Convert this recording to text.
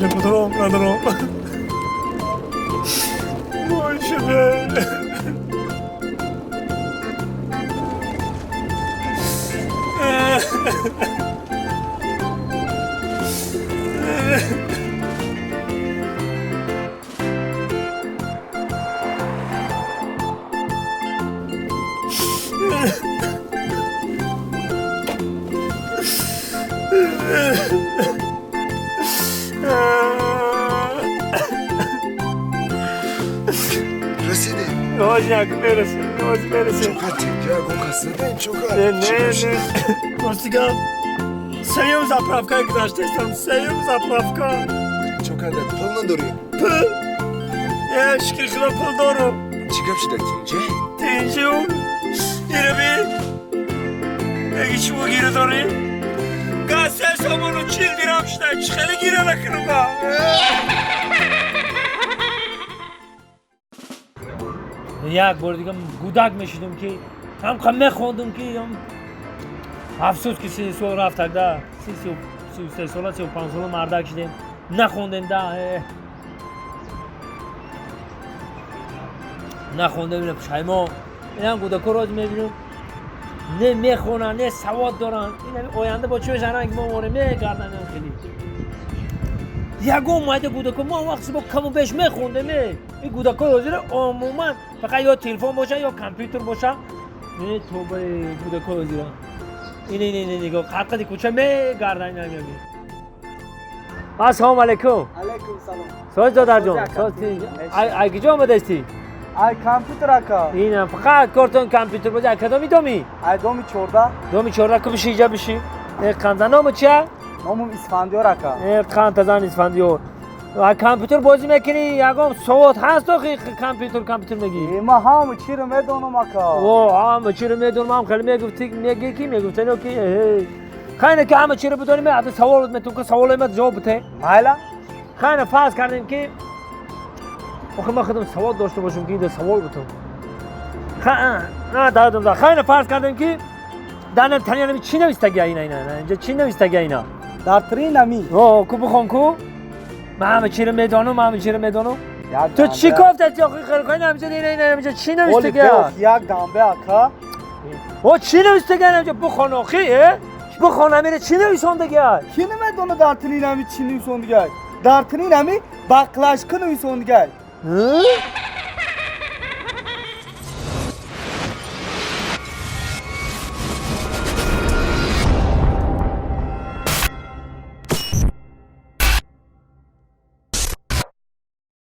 Надорам, надорам. Вой, шуде. Расидем. Оҷак, мерасем, оҷ мерасем. Чоқар тинҷа, гон кас надем, чоқар. Не, не, не. Ростига, сеюм заправка гузаштестам, сеюм заправка. Чоқар, да пул надорӣ? Пул? Е, шукри Худо, пул дорам. Чӣ гап шуда, тинҷа? Тинҷу, ираби, меги чӣ гира дорӣ? Газ 3 сомону 40 дирам шуда, чӣ хеле гира накунам ба? Як бор дига гудак мешидум, ки ҳамқа мехондум, ки афсӯс, ки 30 сол рафт тогда, 33 сола, 35 сола мардак шидем, нахондем да, нахондем. Ина пушаймо, инам гудако роз мебинем, не мехонанд, не савод доранд. Ин оянда бо чӣ мешаванд, ки мо море мегарданд? Хеле ягон майда гудако, мо вақт бо каму беш мехондем. Ин гудакои ҳозира умуман фақат ё телефон боша, ё компютер боша. Не, тобаи, гудакои ҳозира ин ин ин нигоҳ, қадқади кӯча мегарданд. Инами. Ассалому алайкум. Алайкум салом. Соз, додарҷон? Ай киҷо омадаистӣ? Ай компютер, ака. Инам фақат кортон компютер бози. Ай кадоми доми? Ай доми 14. Доми 14. Ку биши, иҷа биши. Қанза, ному чия? Номум Исфандиёр, ака. Қантазан, Исфандиёр, ай компютер бозӣ мекунӣ, ягон савод ҳаст охи, компютер компютер мегӣ? Ма ҳама чиро медонам, ака. О, ҳама чиро медонам, ҳам хеле мегуфти, мегӣ ки мегуфтано ки хайна ки ҳама чиро бидонӣ, ада саволот метун ки саволои ма ҷавоб бите. Майла. Хайна, фарз кардем ки охи ман худам савод дошта бошам, ки ида савол бутум. Дадам. Хайна, фарз кардем ки дар таниянами чӣ навистагия? Ина, ина инҷа чӣ навистагия ина? Дар тринами? О, ку бихон, ку. Ман ҳама чиро медонам, ҳама чиро медонам. Ту чӣ гуфтати охи? Хеле ҳамҷа, ина, ина ҳамҷа чӣ навистагия? Як дамбе, ака. О, чӣ навистагия ҳамҷа? Бихон охи, э, бихон, амира чӣ нависондагия? Ки намедона дар тринами чӣ нависондагия? Дар тринами баклашка нависондагия.